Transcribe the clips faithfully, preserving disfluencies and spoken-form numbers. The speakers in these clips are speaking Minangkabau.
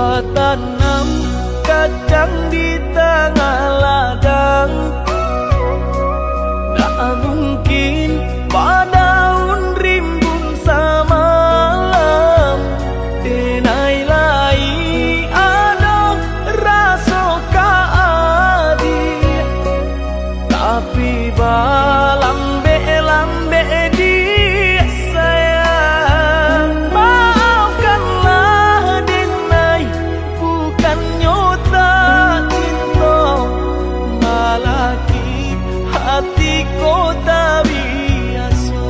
Tanam kacang di tangah ladang, ndak mungkin badaun rimbun samalam. Denai lai ado raso ka adi, tapi balambek-lambek di sayang. Maafkanlah denai, bukannyo tak cinto, malah ki hati ko tak biaso.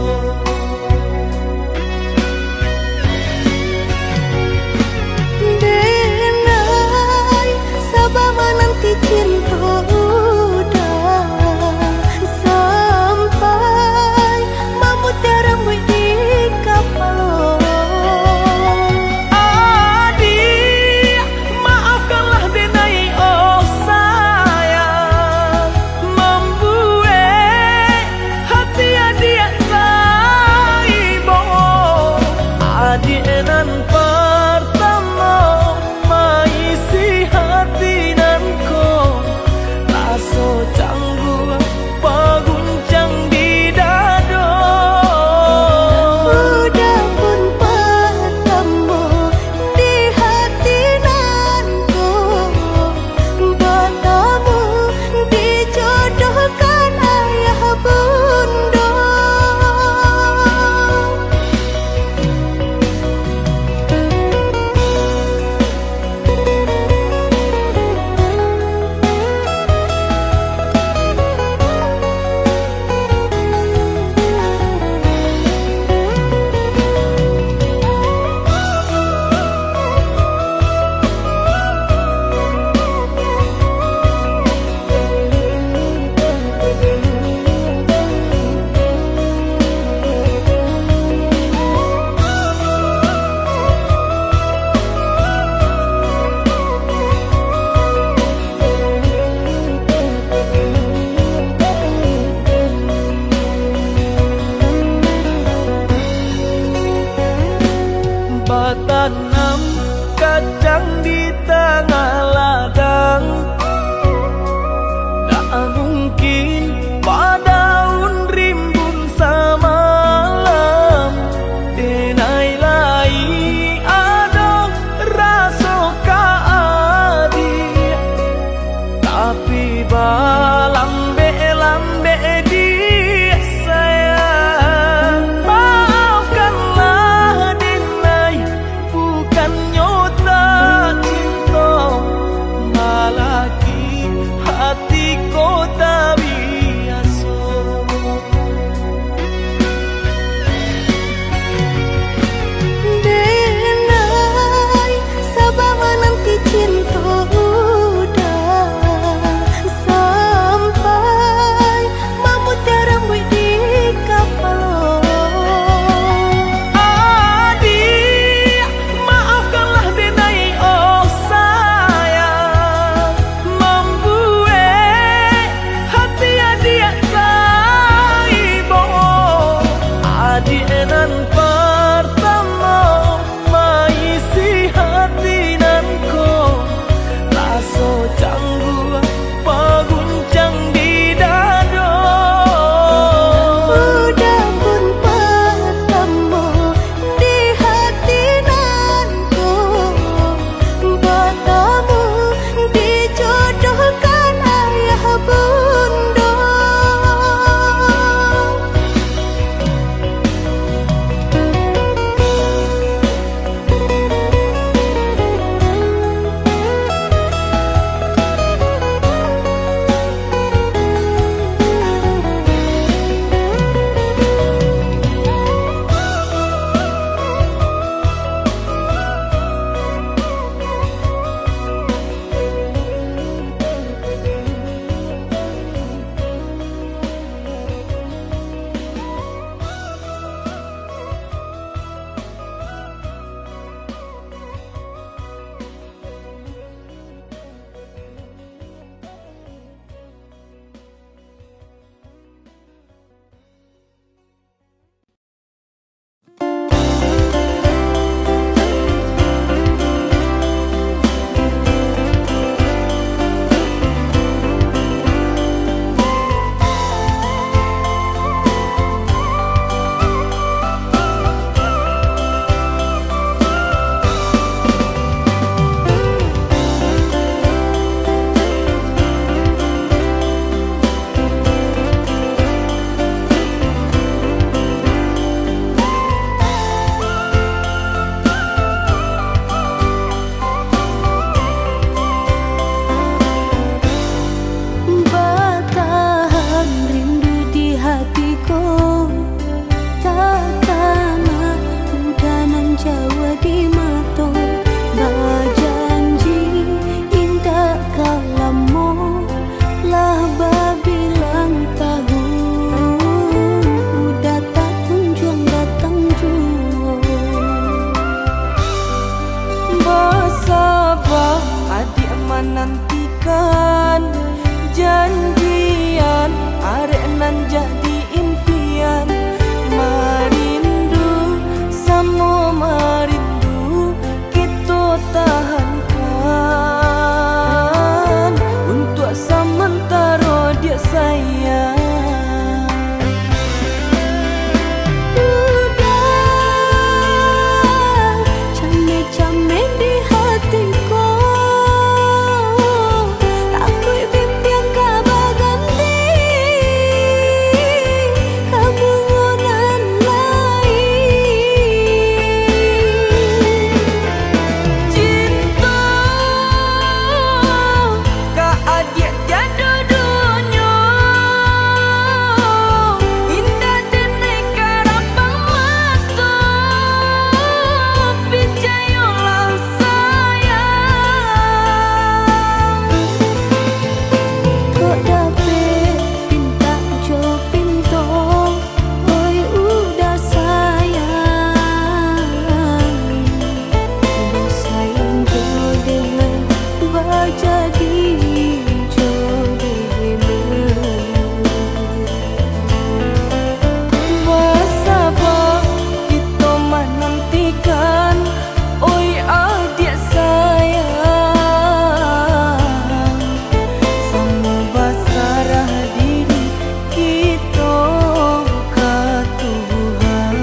Jadi jodoh. Basaba kito manantikan, oi adiak sayang, samo basarah diri kito ka Tuhan.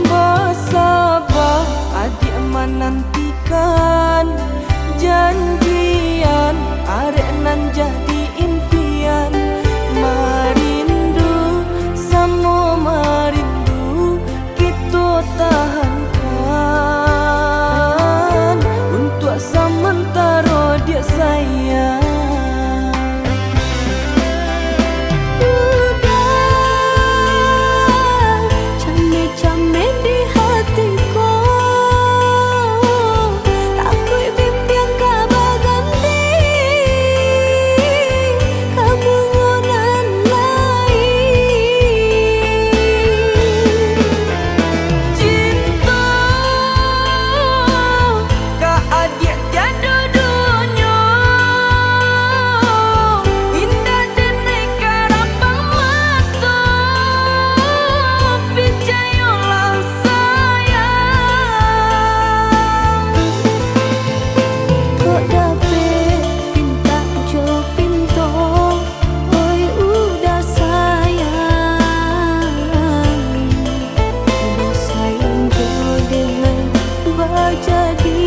Basaba adiak manantikan, janjian arek nan jadi impian, marindu samo marindu kito tahankan untuak samantaro, diak sayang. Udah cameh-cameh di hati ko, takuik bimbiang ka baganti ka bungo nan lain. Cinto ka adiak tiado dunyo, indak denai karambang mato, picayolah sayang. Kok dapek pintak jo pinto, oi udah sayang. Udah sayang jo denai, bajadi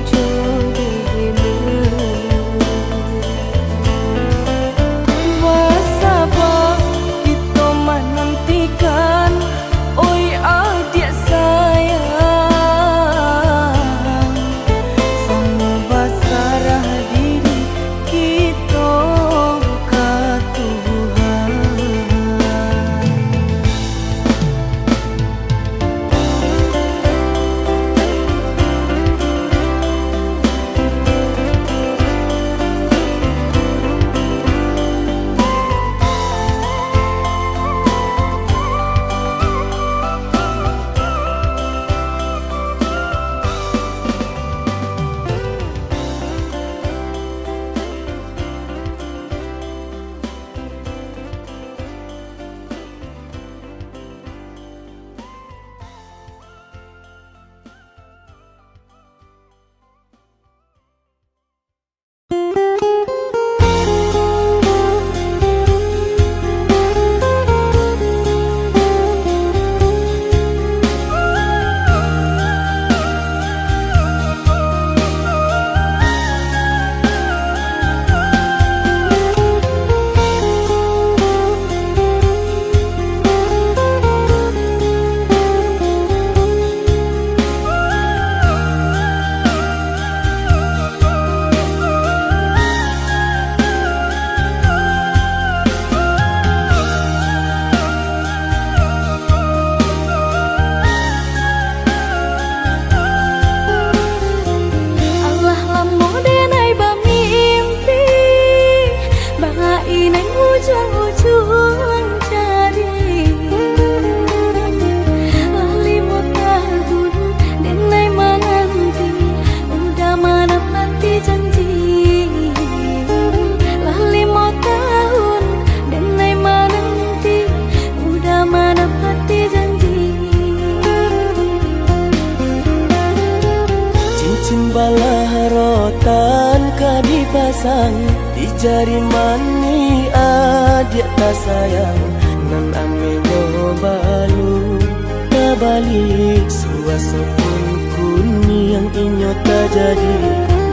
jo denai. Basaba kito manantikan, oi adiak sayang, samo basarah diri kito ka Tuhan. Alah lamo denai bamimpi, bak inai ujuang-ujuang cari. Lah limo tahun denai mananti, udah manapati janji. Lah limo tahun denai mananti, udah manapati janji. Cincin balah rotan ka dipasang di jari manih adiak tasayang, nan ameh nyo balu tabali, suaso pun kuniang inyo tajadi,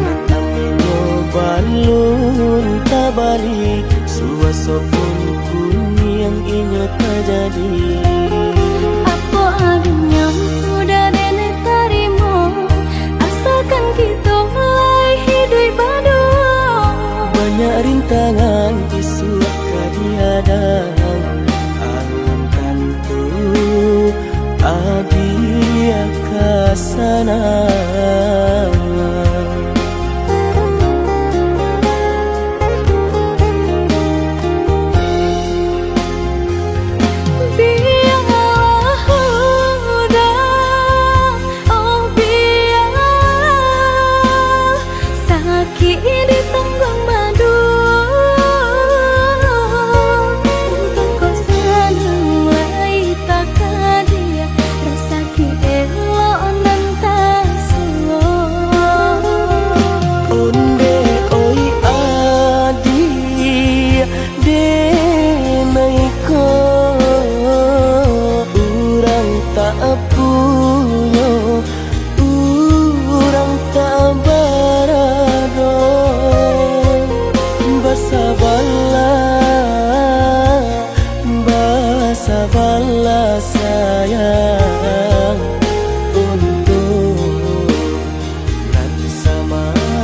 nan ameh nyo Balun tabali, suaso pun kuniang inyo tajadi. Apo adunyo udah deneh tarimo, asalkan kito lai hiduik baduo. Banyak rintangan isuak ka dihadang, alun tantu adia ka sanang. Bialah udah, oh bialah, sakik ditangguang baduo. Untuak kok sanang lai takadia, rasaki elok nan tasuo. Onde oi adi, denai ko urang tak punyo, urang tak barado, basabalah, basabalah sayang, untuak nan samantaro.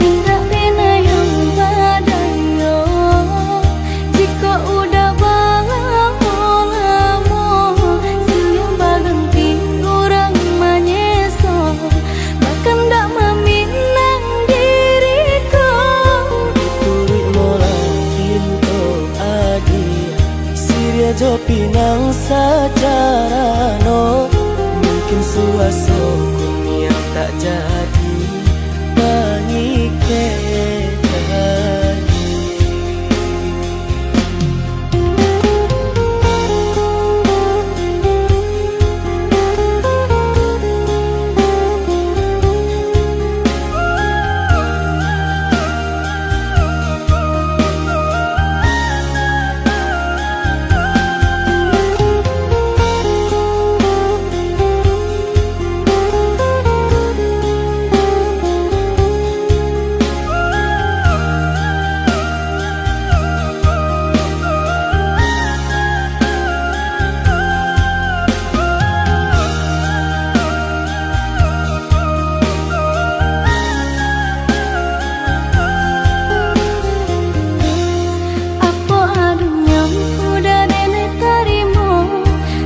Indak pernah yang badayo, jikok udah balamo-lamo, silih baganti urang manyeso, bakandak maminang diri ko. Dituruik molah pinto adi, siriah jo pinang sacarano, mungkin suaso kuniang tak jadi pangikek lagi. Apo adunyo udah deneh tarimo,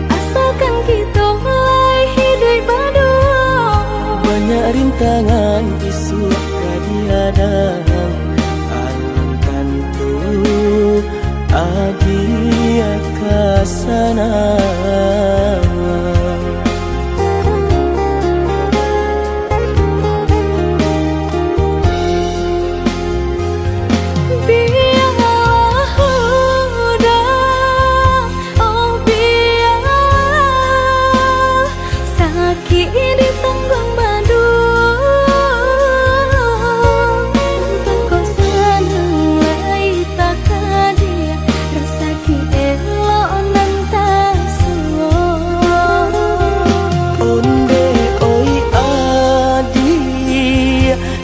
asalkan kito lai hiduik baduo. Banyak rintangan isuak ka dihadang, alun tantu adia ka sanang. Bialah udah, oh bialah, sakik ditangguang baduo. Untuak kok sanang lai takadia, rasaki elok nan tasuo. Onde oi adi,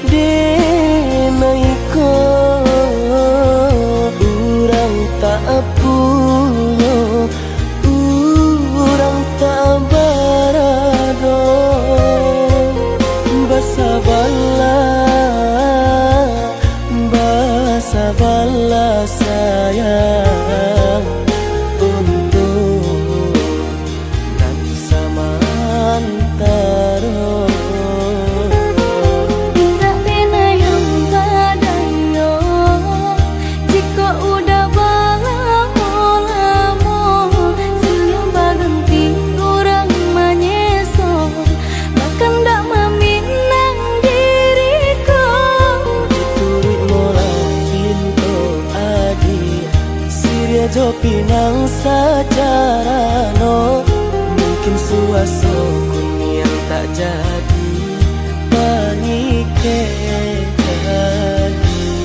denai ko urang tak punyo, urang tak barado, basabalah, basabalah sayang, untuak nan samantaro. Indak pernah yang badayo, jikok udah balamo-lamo, silih baganti urang manyeso, bakandak maminang diri ko. Dituruik molah pinto adi, siriah jo pinang sacarano, mungkin suaso kuniang tak jadi pangikek lagi.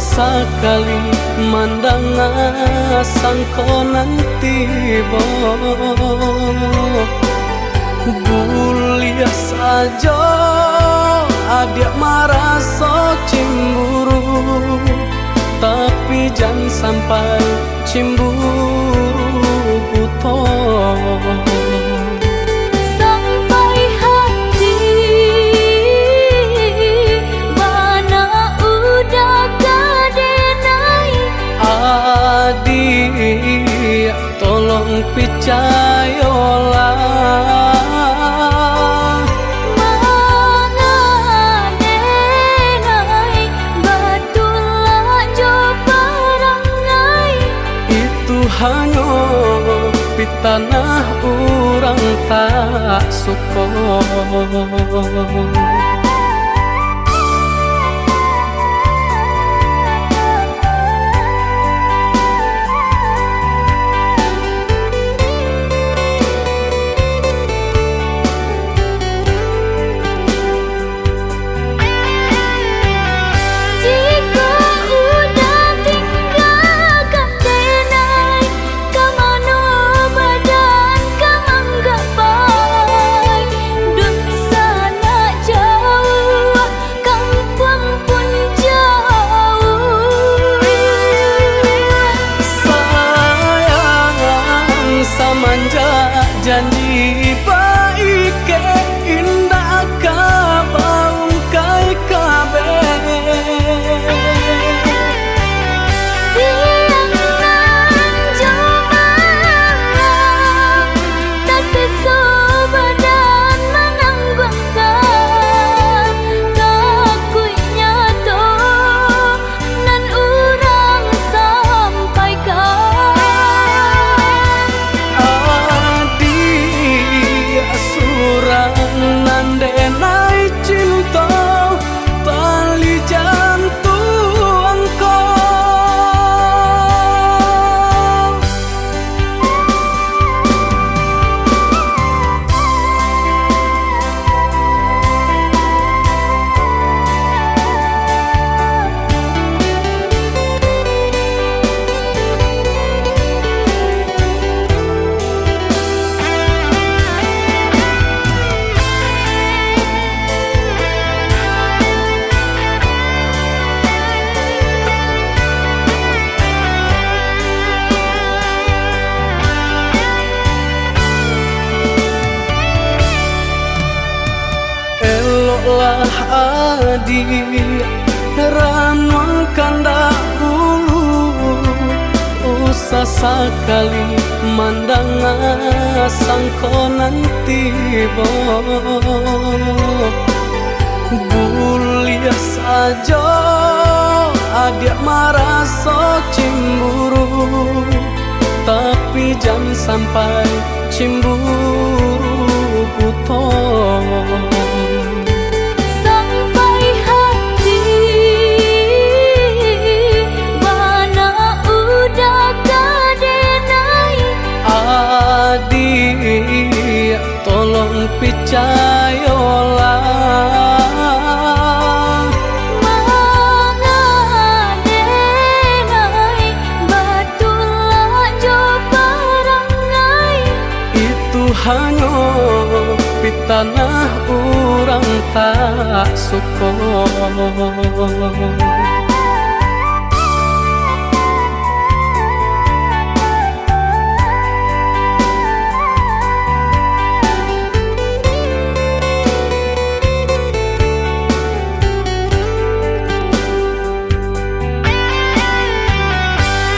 Sakali mandanga sangko nan tibo, buliah sajo adiak maraso cimburu, tapi jan sampai cimburu buto. Sampai hati bana udah ka denai. Adiak, tolong picayolah. Manga denai, batua jo parangai. Itu hanyo pitanah urang tak suko. Jikok udah tinggakan denai, ka mano badan ka manggapai? Dunsanak jauah, kampuang pun jauah. Sayang, samanjak janji baikek, indak ka baungkai kabeh. Siang nan jo malam, tasiso badan manangguangkan, takuiknyo tu nan urang sampaikan. Adiak surang nan denai cinto, tali jantuang ko. Eloklah adiak, ranuang kandak bulu, usah sakali mandanga sangko nan tibo. Buliah sajo adiak maraso cimburu, tapi jan sampai cimburu buto. Sampai hati bana udah ka denai. Adiak, tolong picayolah. Manga denai, batua jo parangai. Itu hanyo pitanah urang tak suko.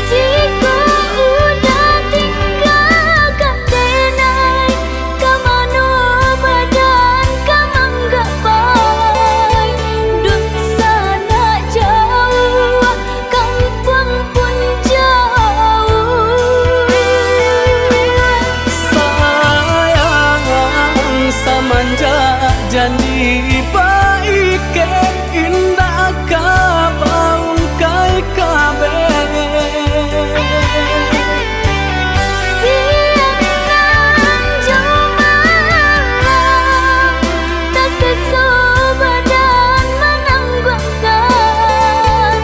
Jikok udah tinggakan denai, ka mano badan ka manggapai? Dunsanak jauah, kampuang pun jauah. Sayang, samanjak janji baikek, indak ka baungkai kabeh. Siang nan jo malam, tasiso badan manangguangkan,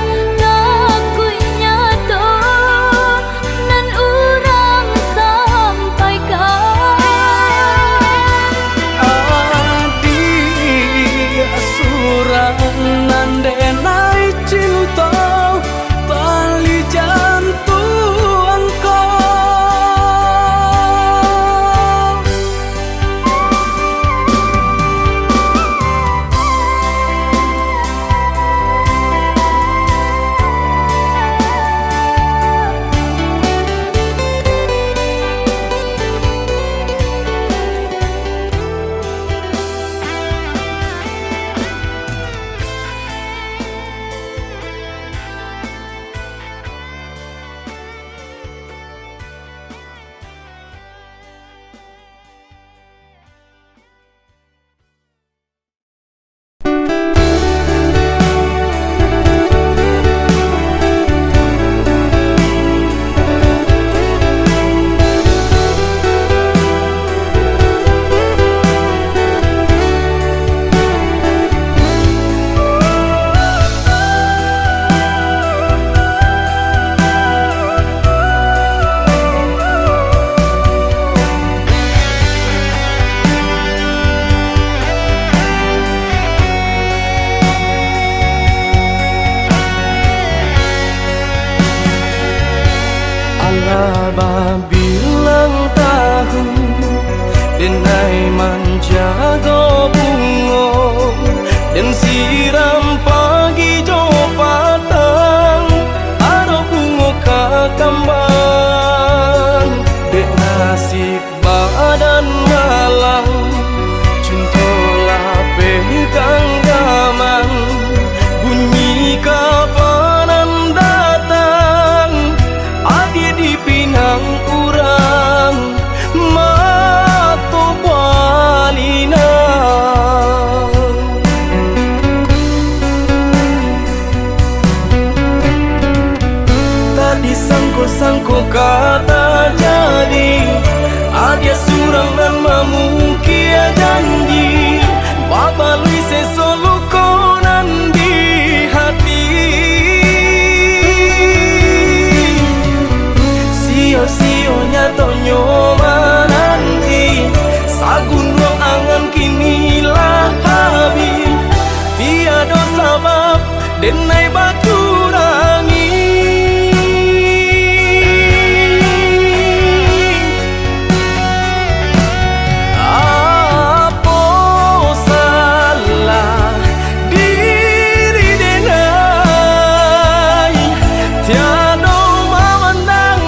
Nai manjago bungo, den siram pagi jo patang, aro bungo ka kambang. Dek nasib badan malang, cunto lapeh ganggaman, bunyi kapanan datang, adia dipinang urang, mato balinang. Tak disangko-sangko ka tajadi, adia surang nan mamungkia janji, babalui seso luko nan di hati. Sio-sio nyatonyo mananti, sagunduang angan kini lah habih, tiado sabab den nai bakurangi. Apo salah diri den ai, tiado mamandang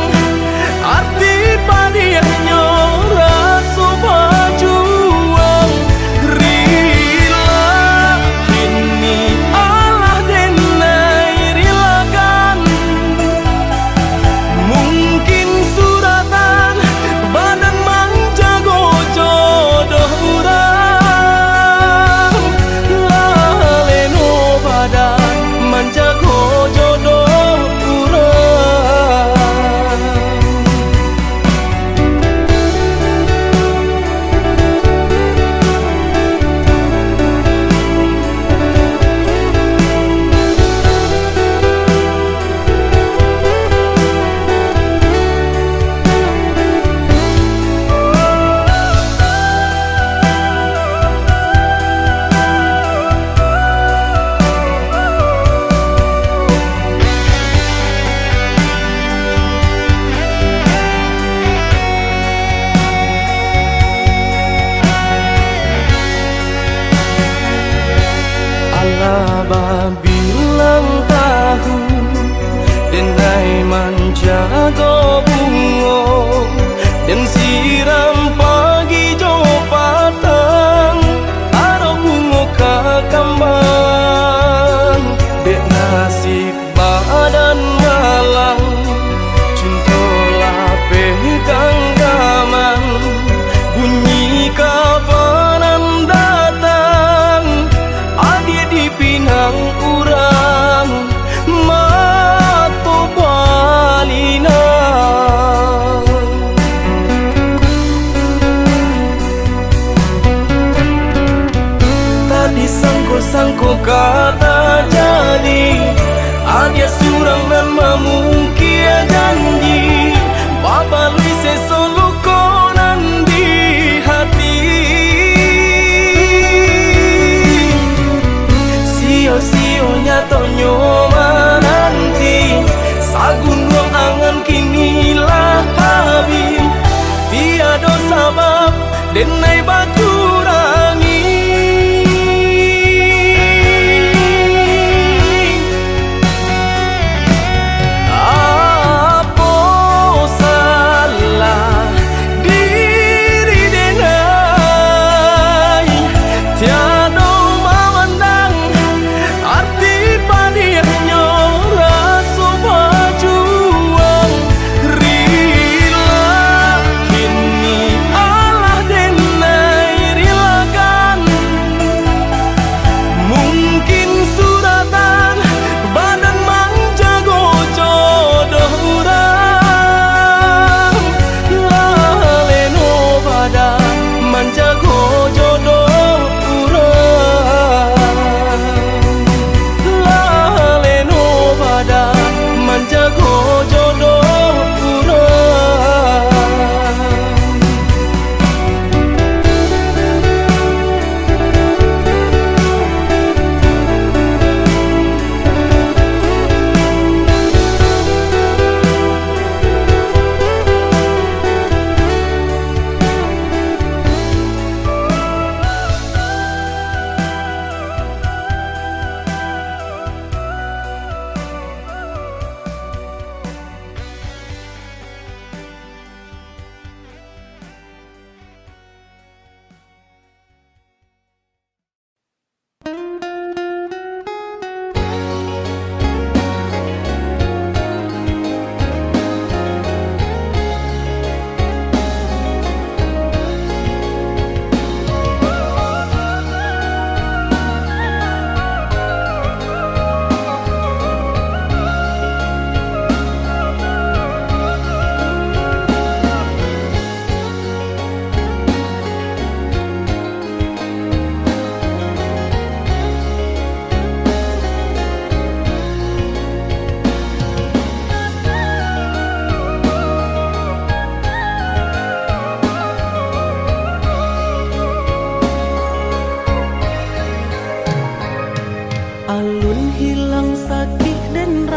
arti padiahnyo raso bajuang. Rila kini alah den nai rilakan. Mungkin suratan badan manjago jodoh urang, laleno badan manjago jodoh urang. Alah babilang tahun, den nai manjago bungo, den siram pagi jo patang, aro bungo ka kambang. Dek nasib badan malang, cunto lapeh ganggaman, bunyi kapanan datang, adia dipinang urang, mato balinang. Tak disangko-sangko ka tajadi, adia surang nan mamungkia janji, babalui seso luko nan di hati. Sio-sio nyatonyo mananti, sagunduang angan kini lah habih, tiado sabab den nai bakurangi. Apo salah diri den ai, tiado mamandang arti padiah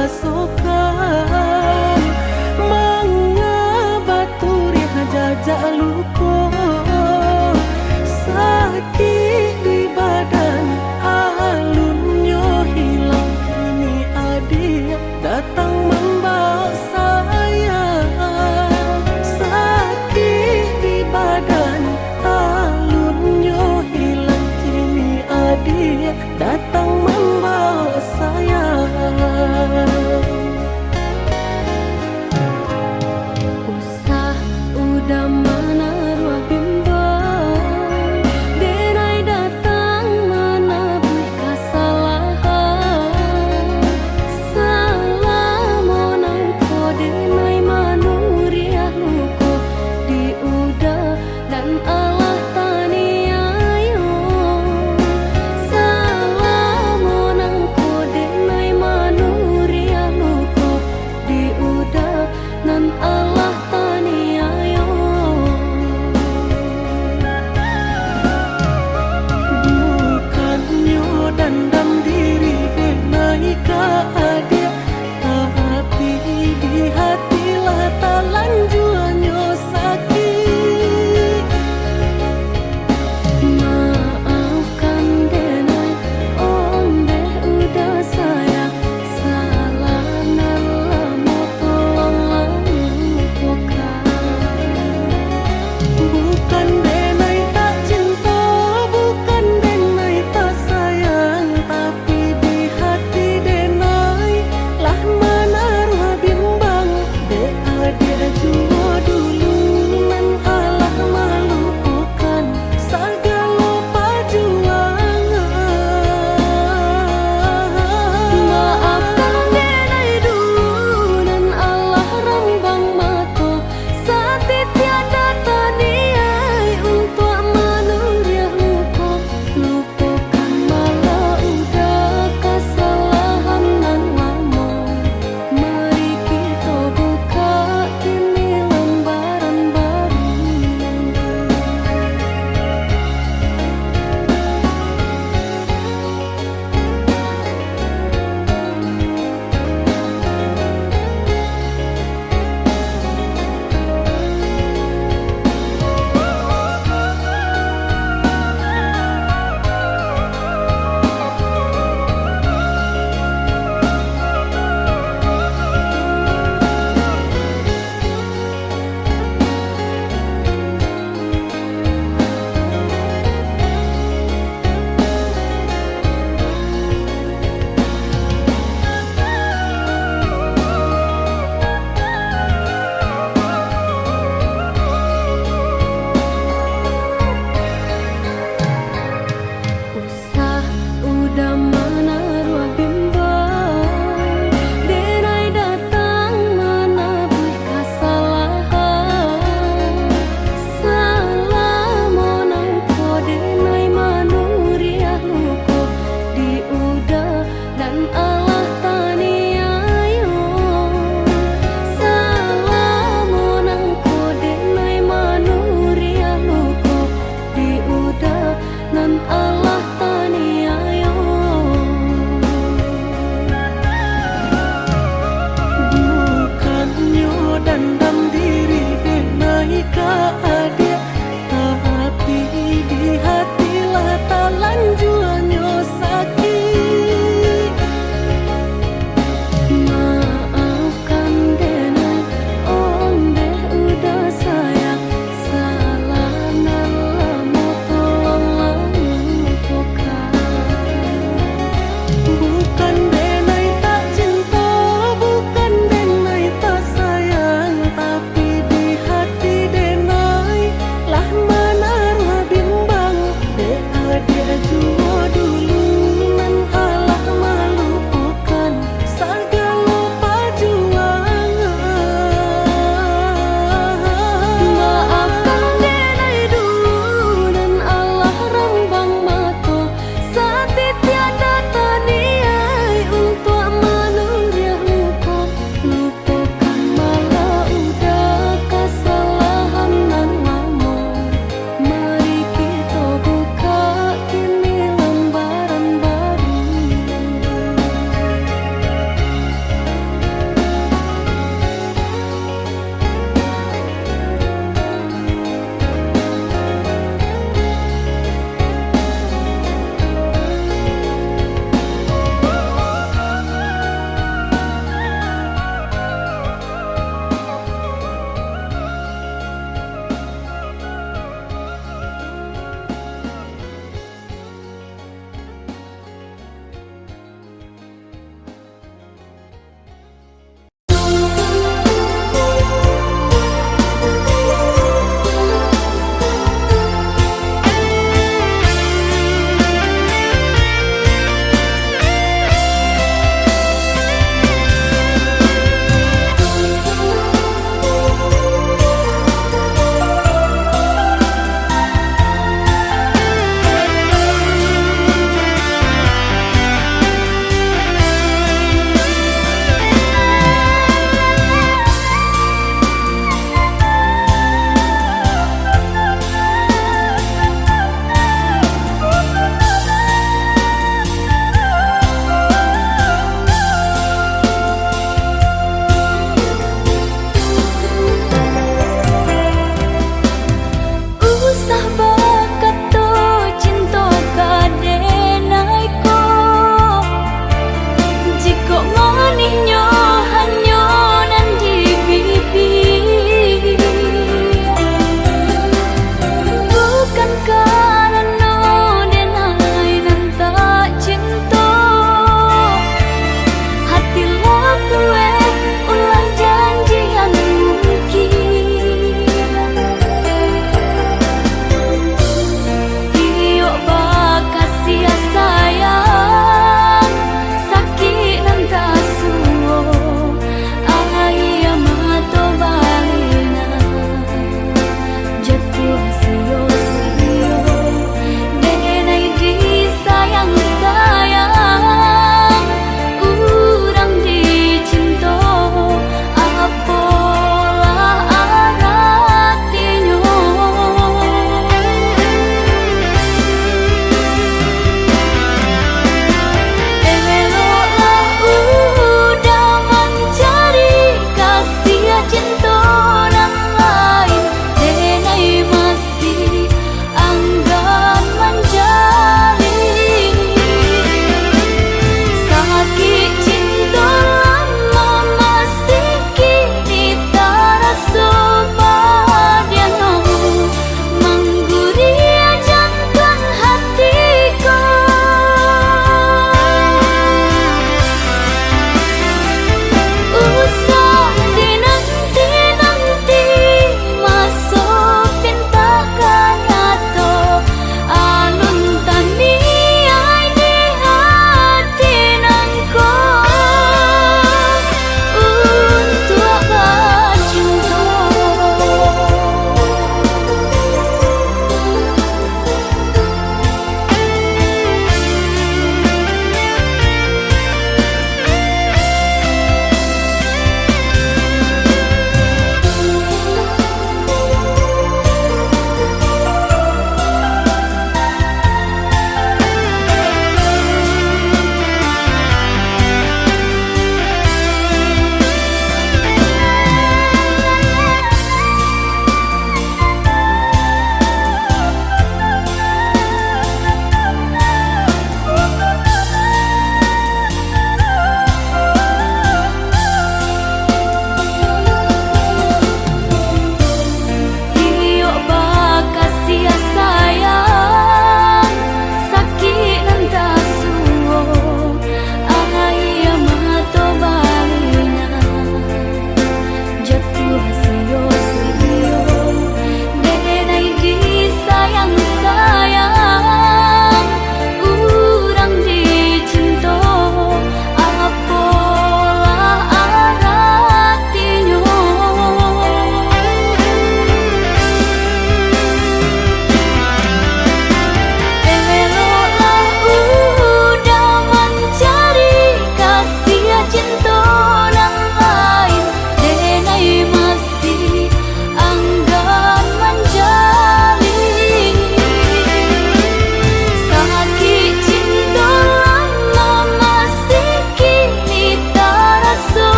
Rasokan manga baturiah jajak luko, sakik di badan alunnyo hilang, kini adiak datang mambaok sayang. Sakik di badan alunnyo hilang, kini adiak datang mambaok sayang.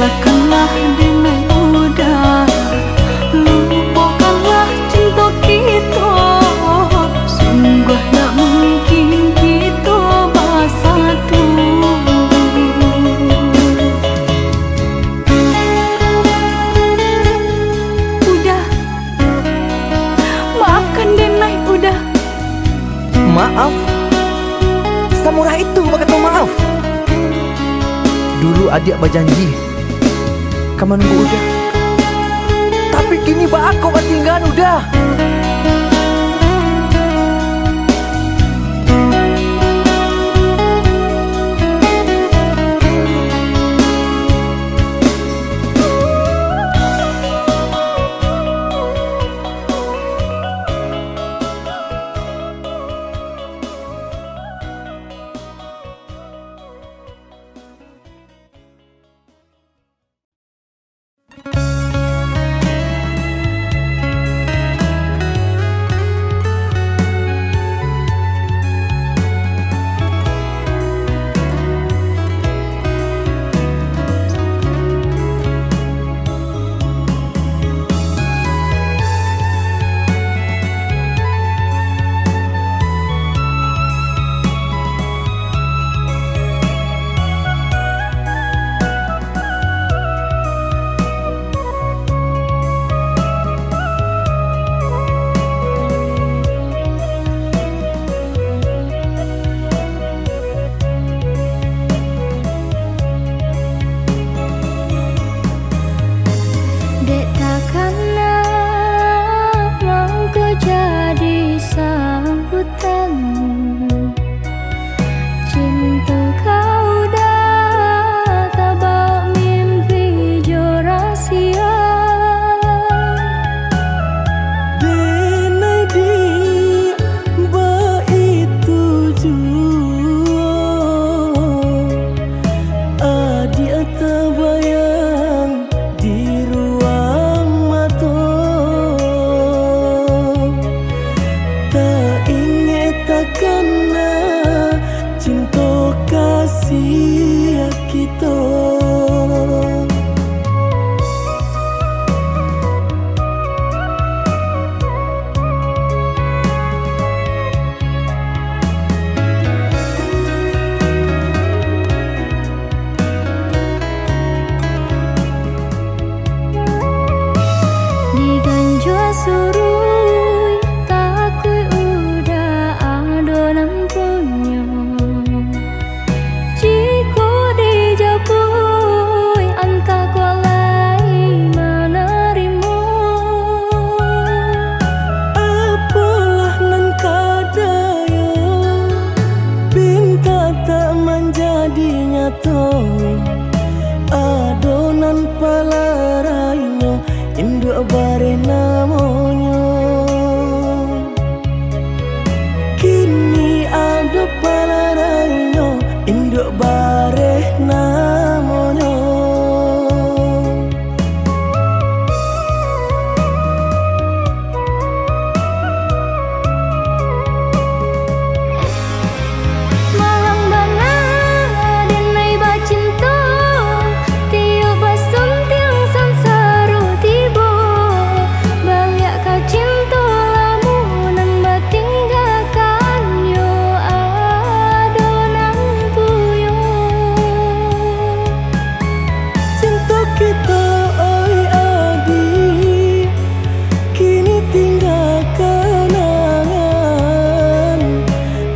Lupakanlah, denai Uda, lupakanlah cinto kito. Sungguah ndak mungkin kito basatu. Uda, maafkan denai, Uda. Maaf? Samurah itu bakato maaf? Dulu adiak bajanji ka manunggu Uda. Tapi kini baa kok batinggaan Uda? Dek takana mangko jadi sambutan. Cinto ka Uda tabao mimpi jo rasia. Denai Dik, baitu juo adiak tabayang di ruang mato. Taingek takana cinto kasiah kito. Diganjua suruik, takuik Uda ado nan punyo. Jikok dijapuik, antah kok lai manarimo. Apolah nan ka dayo, pinta tak manjadi nyato. Ado nan palarainyo, induak bareh namonyo. Kini ado palarainyo, induak bareh namonyo. Malang bana denai bacinto, tiok basuntiang sansaro tibo. Baliak ka cinto lamo nan batinggakan, yo ado nan puyo. Cinto kito, oi adi, kini tingga kanangan.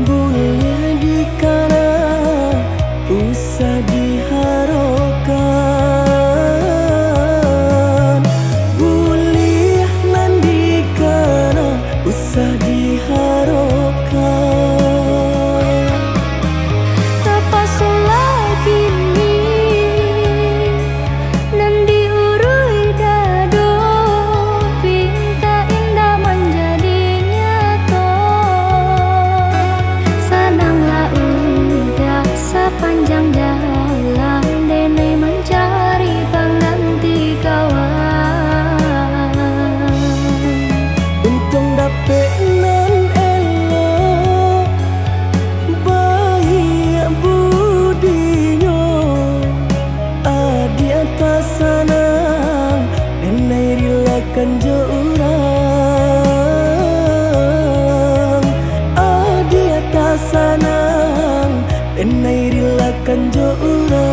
Buliah dikana, usah diharokan. Buliah nan dikana, usah diharokan. Tapasolah kini nan di Kan jo urang, adiak tasanang, denai rilakan jo urang.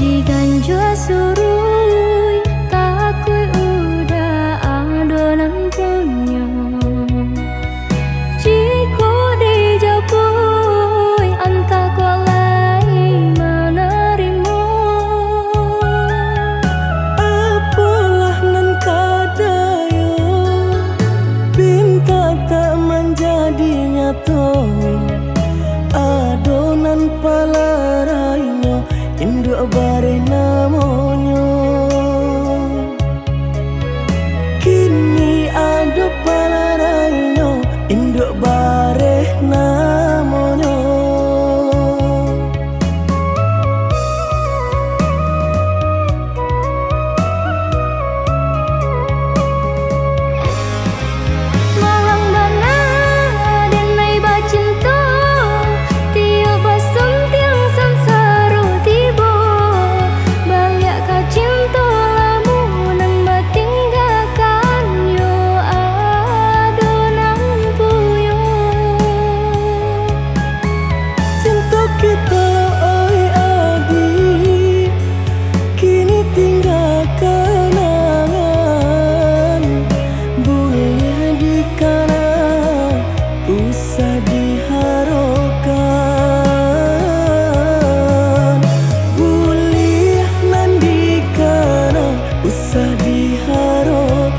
Diganjua suruik, takuik uda ado nan punyo. Jikok dijapuik, antah kuat lai manarimo. Apolah nan ka dayo, pinta tak manjadi nyato. Ado nan palarainyo, induak bareh namonyo. Kini ado palarainyo, induak bareh namonyo. Malang bana denai bacinto, tiok basuntiang sansaro tibo. Baliak ka cinto lamo nan batinggakan, yo ado nan punyo. Cinto kito, oi adiak, kini tingga kanangan, buliah dikana, usah diharokan. Buliah nan dikana, usah diharokan.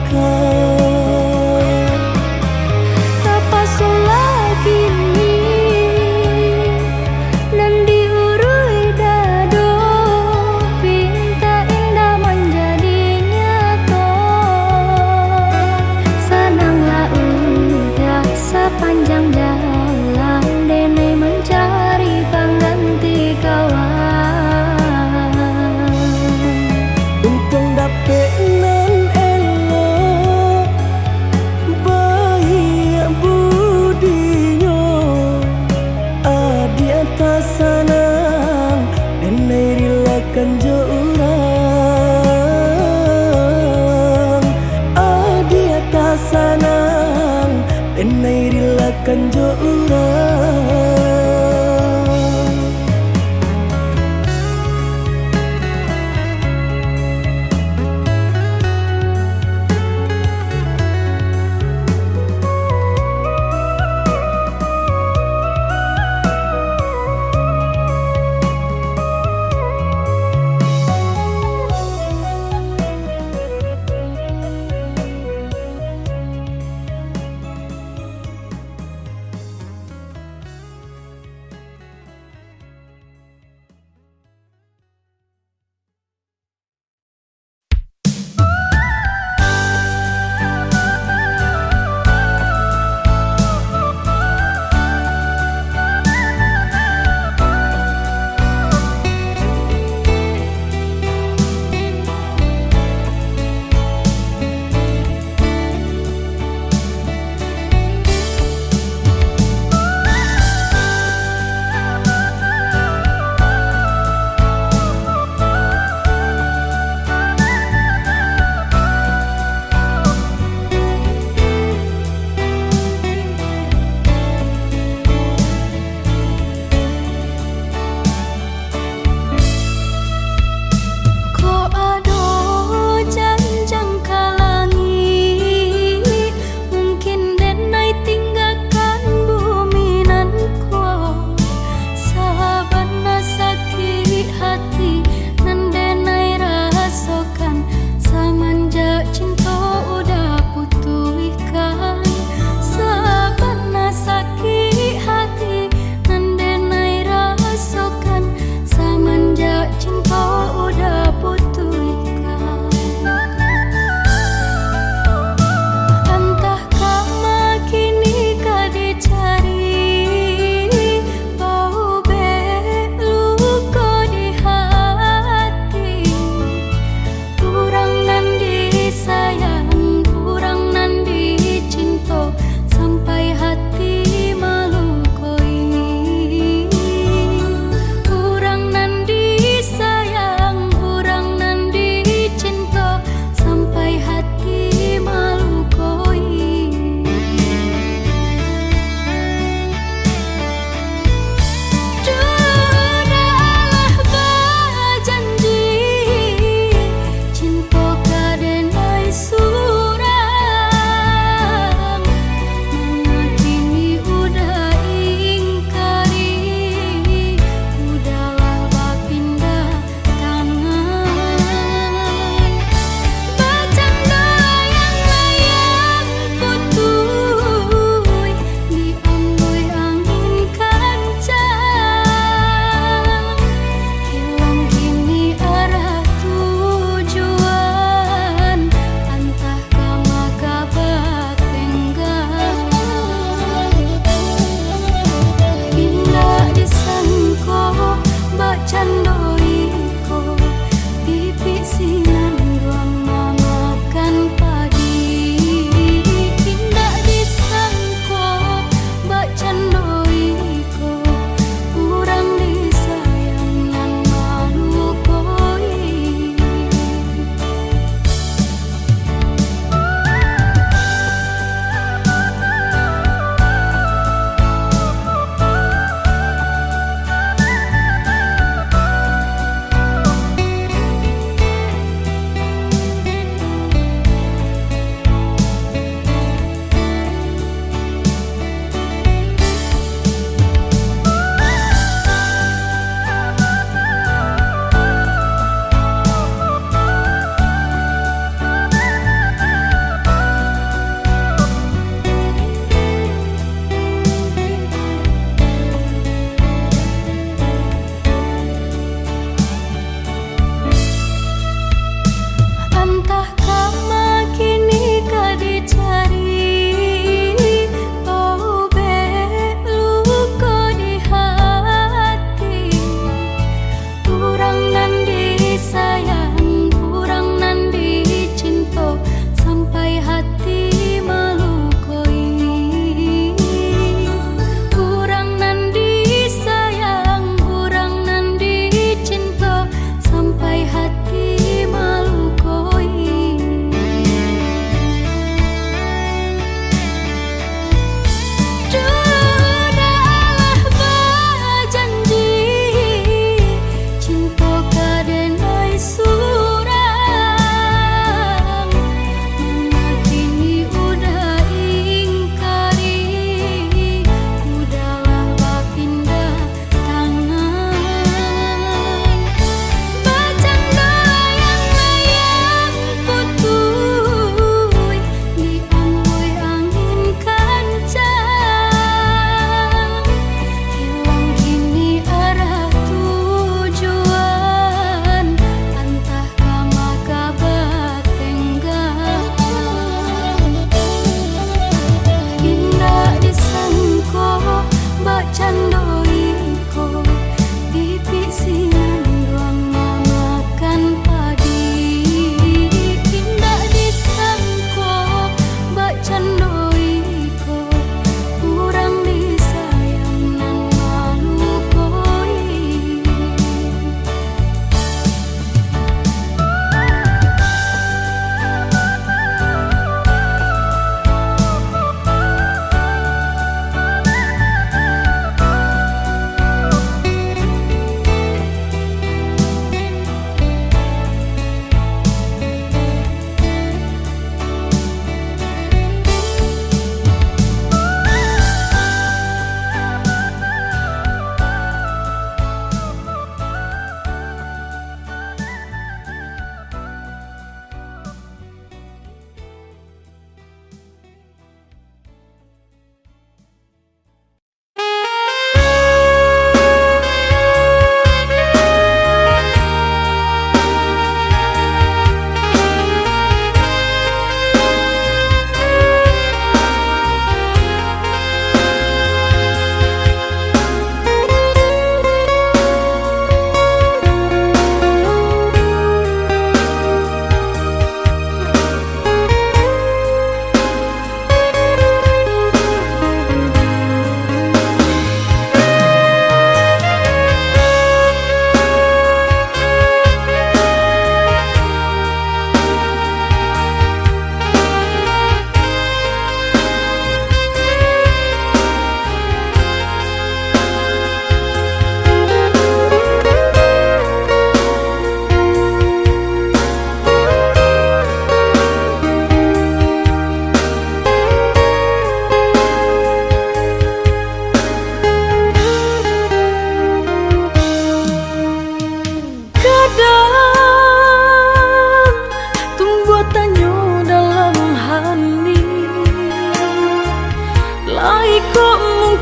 Tapasolah kini, nan diuruih dado, pinta indak manjadi nyato. Sananglah uda sapanjang jalan, denai mancari pangganti kawan. Untuang dapek nan elok, baiak budinyo, adiak tasanang, denai rilakan jo urang. Adiak tasanang, denai rilakan jo urang.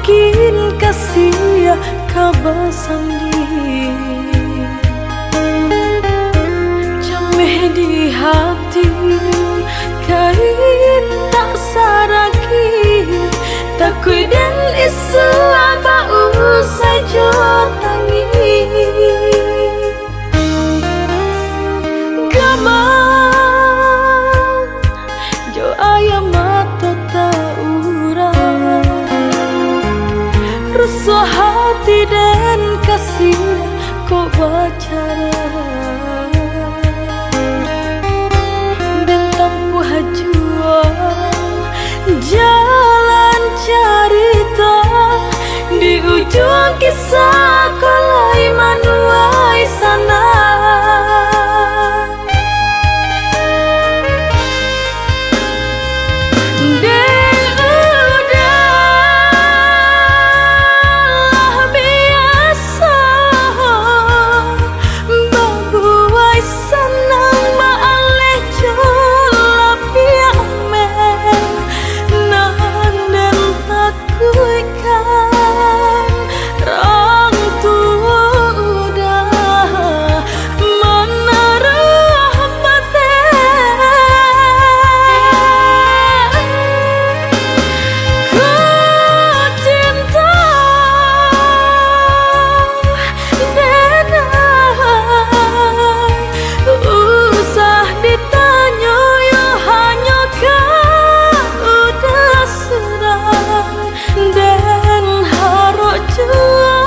Kin kasiah ka basandi, cameh di hati, kain tak saragi, takuik den isuak bausai jo tangih. Gamang jo aia mato taurang, rusuah hati den kasiah kok bacara. Den tampuah juo jalan carito, di ujuang kisah ko lai manuai sanang. Dek uda lah biaso babuai sanang, baaleh jo lapiak meh nan den takuikkan. Rang tu uda manaruah bateh. Ku cinta denai, usah ditanyo yo, hanyo ka uda surang. Den harok juo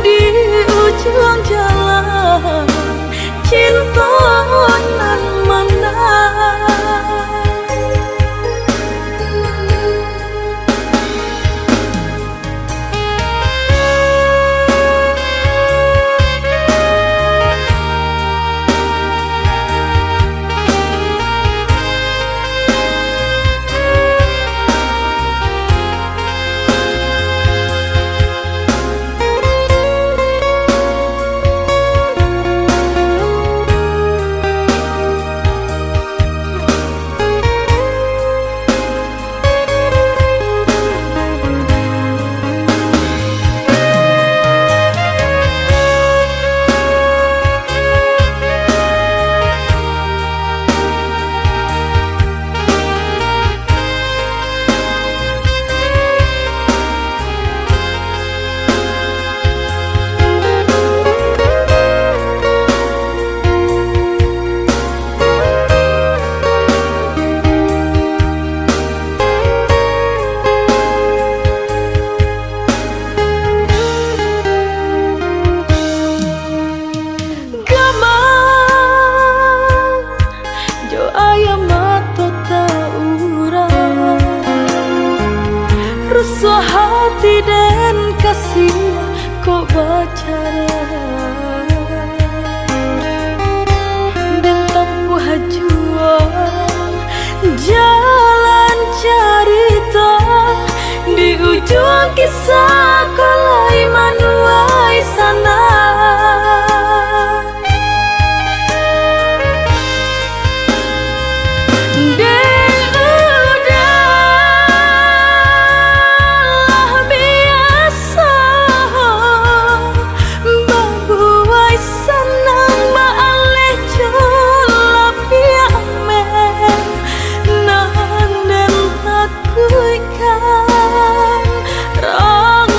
di ujuang jalan, cinto nan manang. Gamang jo aia mato taurang, rusuah hati den kasiah kok bacara. Den tampuah juo jalan carito, di ujuang kisah ko lai manuai sanang. Dek uda lah biaso babuai sanang, baaleh jo lapiak meh nan den takuikkan. Rang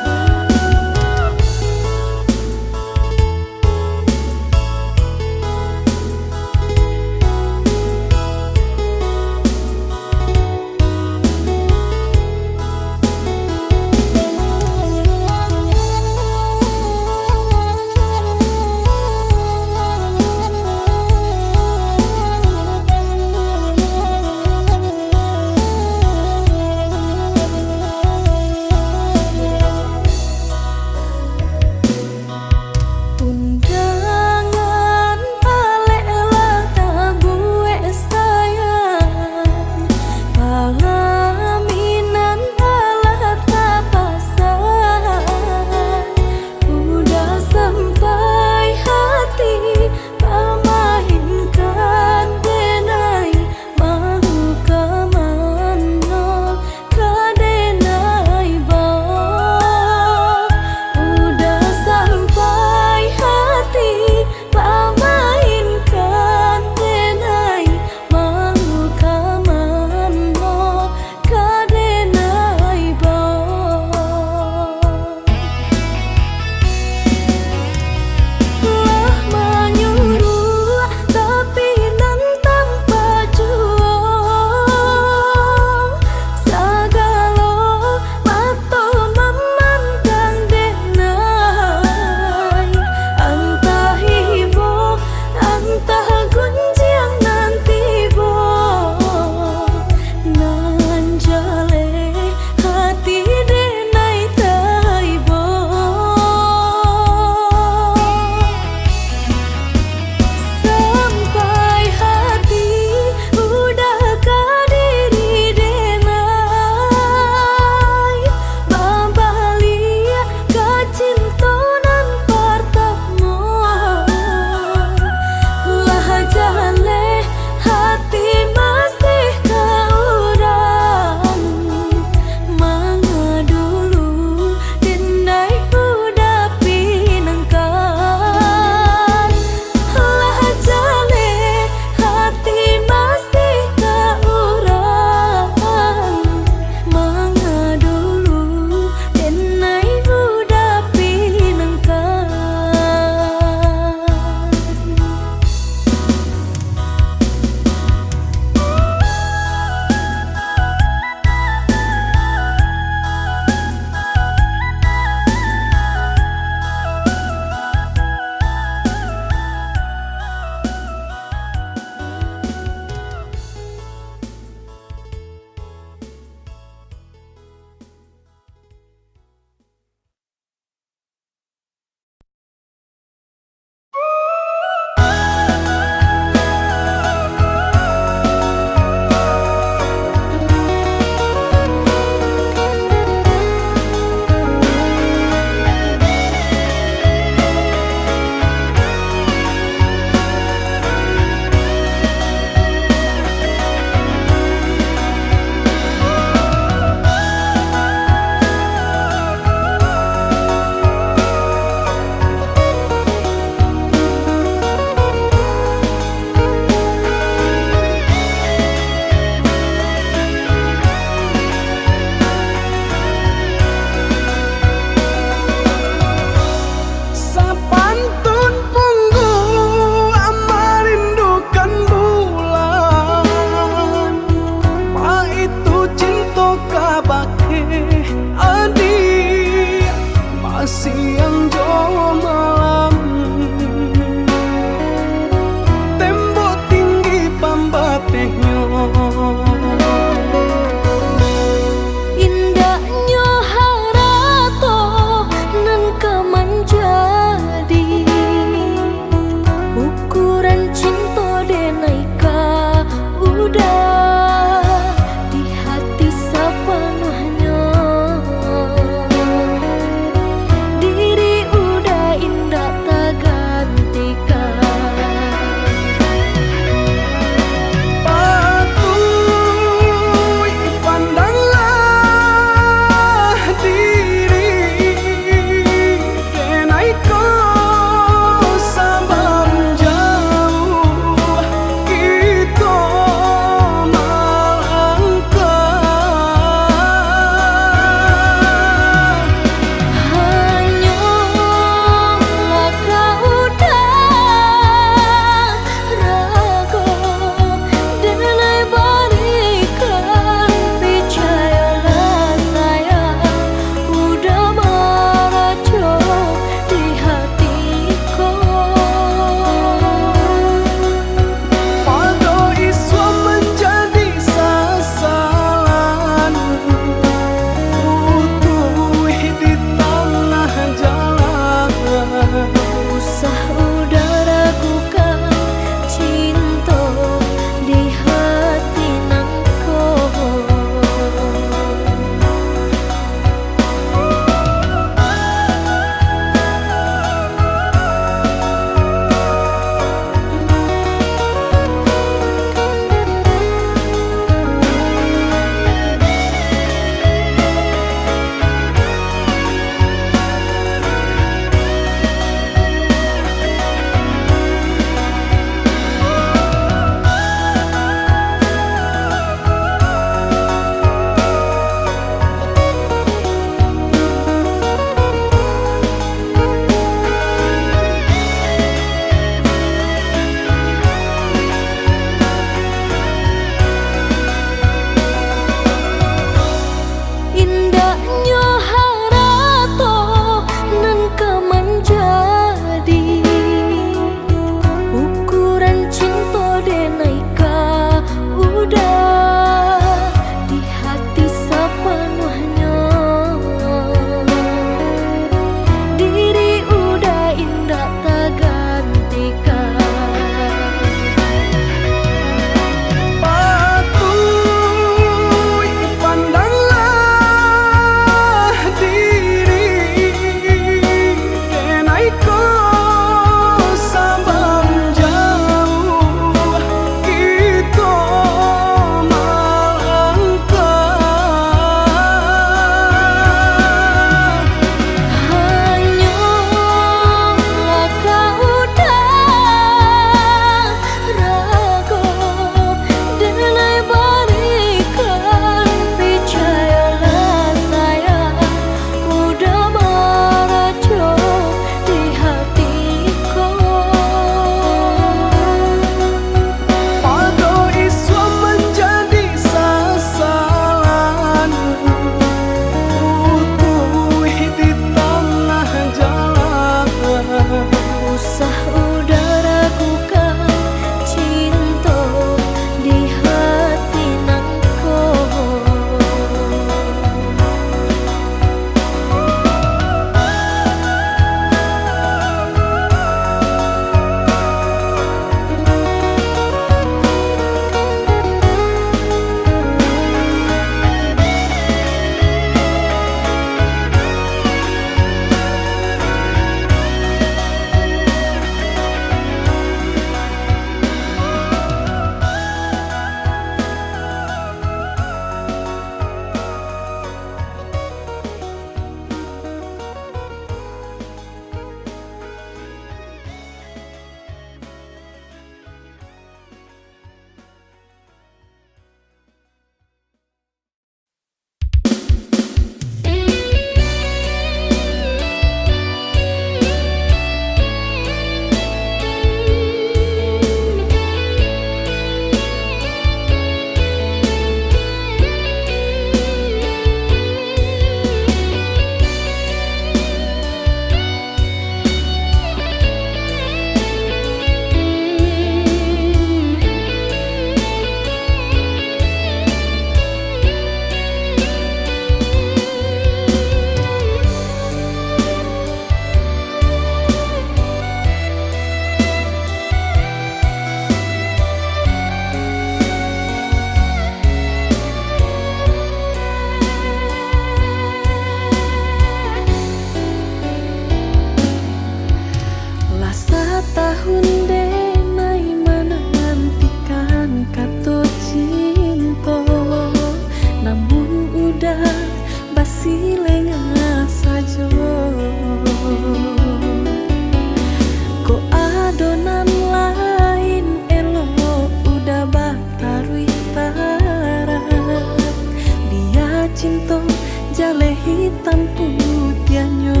Jaleh hitam putiahnyo,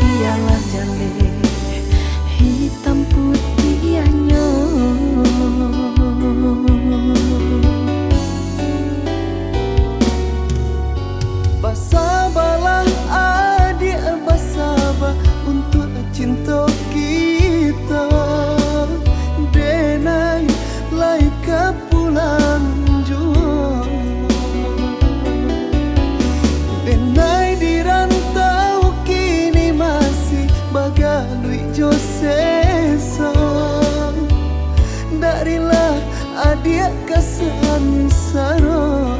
bialah jaleh hitam putiahnyo. Basabalah adiak, basaba untuak cinto kito, denai lai ka pulang juo. Denai di rantau kini masih bagaduik jo seso. Ndak rila adiak ka sansaro.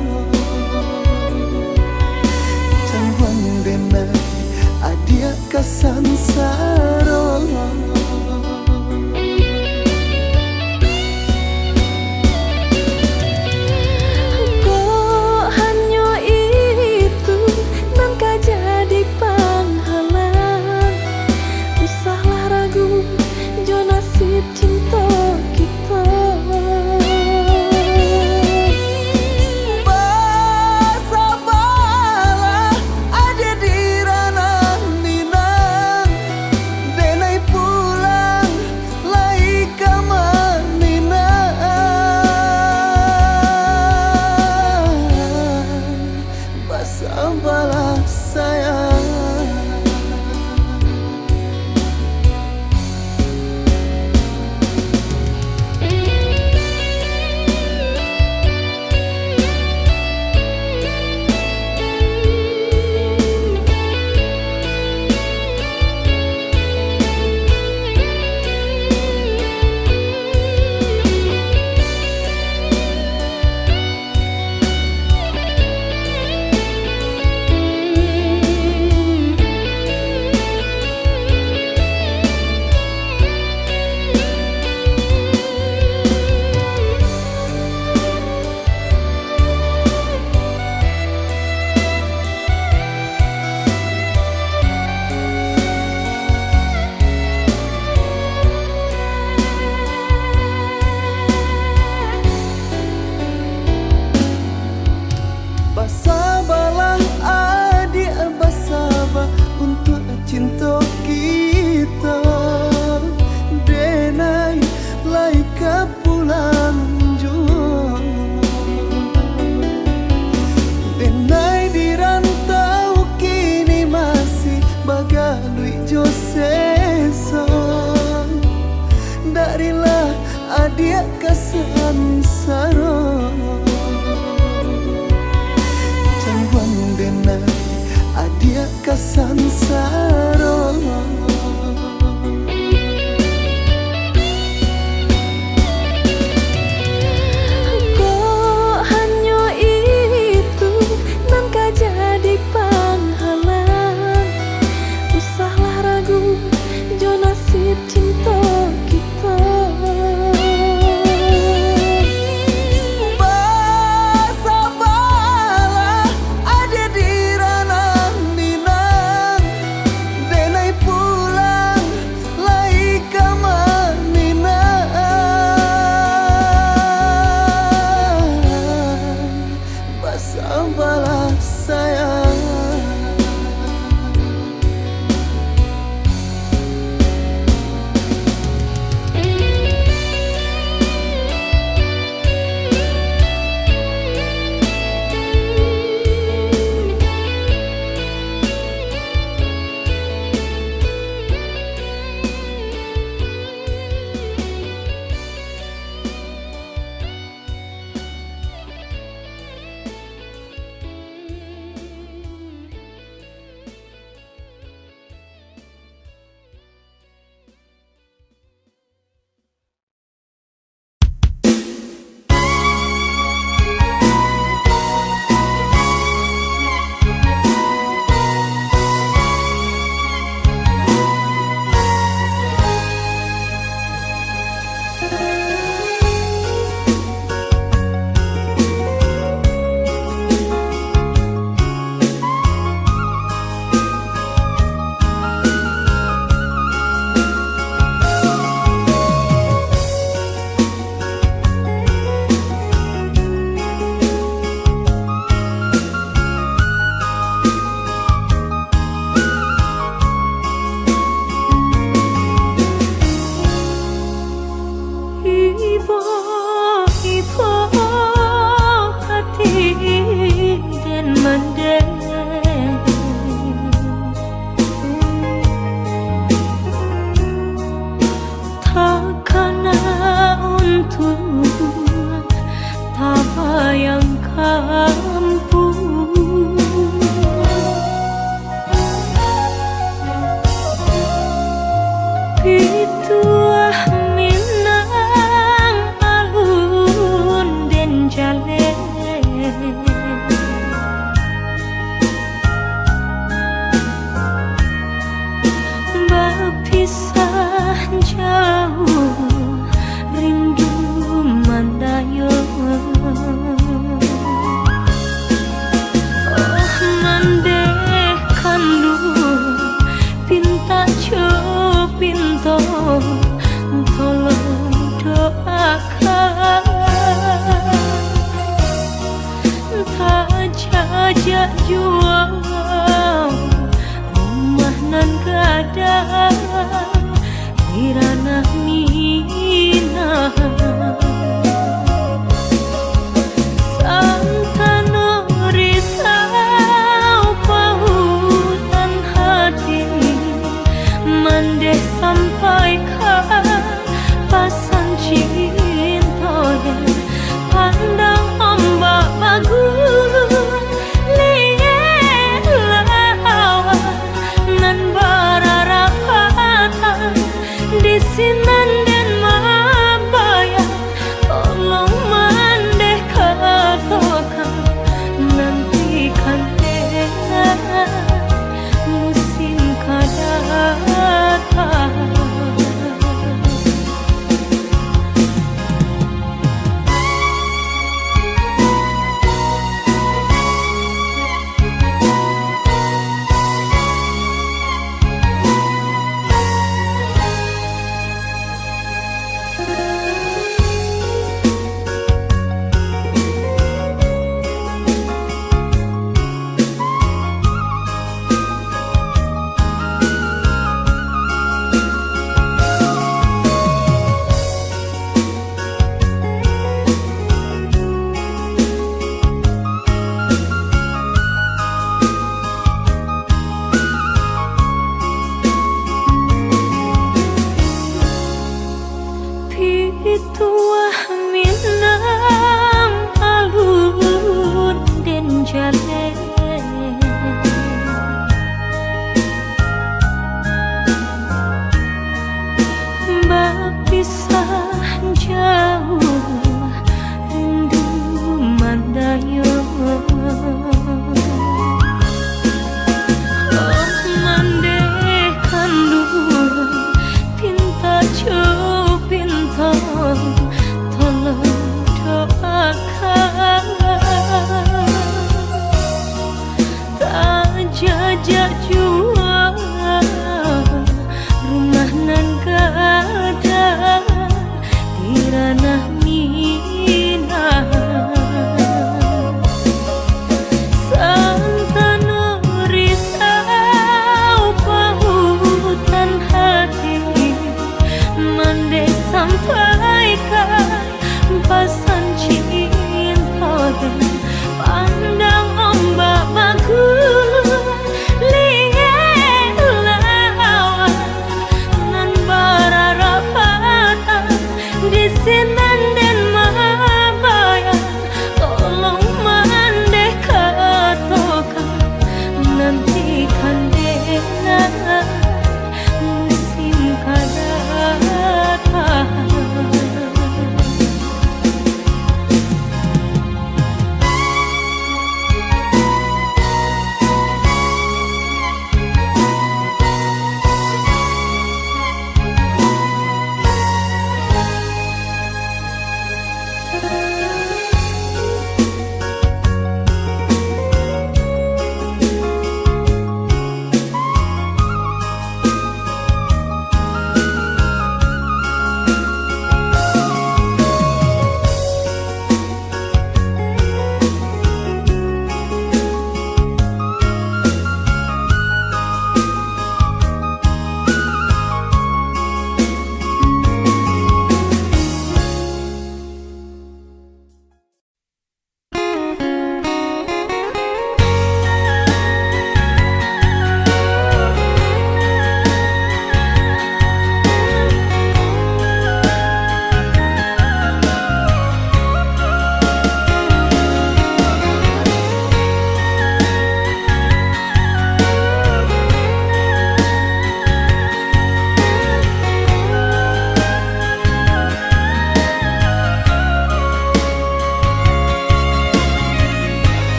Camuang denai adiak ka sansaro. Kok hanyo itu nan ka jadi panghalang? Usahlah ragu jo nasib cinto kito. Basabalah adiak di ranah Minang, denai pulang lai ka Minang. Basabalah sayang. Basabalah adiak, basaba untuak cinto kito, denai lai ka pulang juo. Denai di rantau kini masih bagaduik jo seso. Ndak rila adiak ka sansaro. Camuang denai adiak ka sansaro. Kok hanyo itu nan ka jadi panghalang? Usahlah ragu jo nasib cinto kito. ampun. Pituah Minang alun den jaleh. Bapisah jauah rindu mandayung. Oh, mandeh kanduang, pintak jo pinto, tolong doakan. Tajajak juo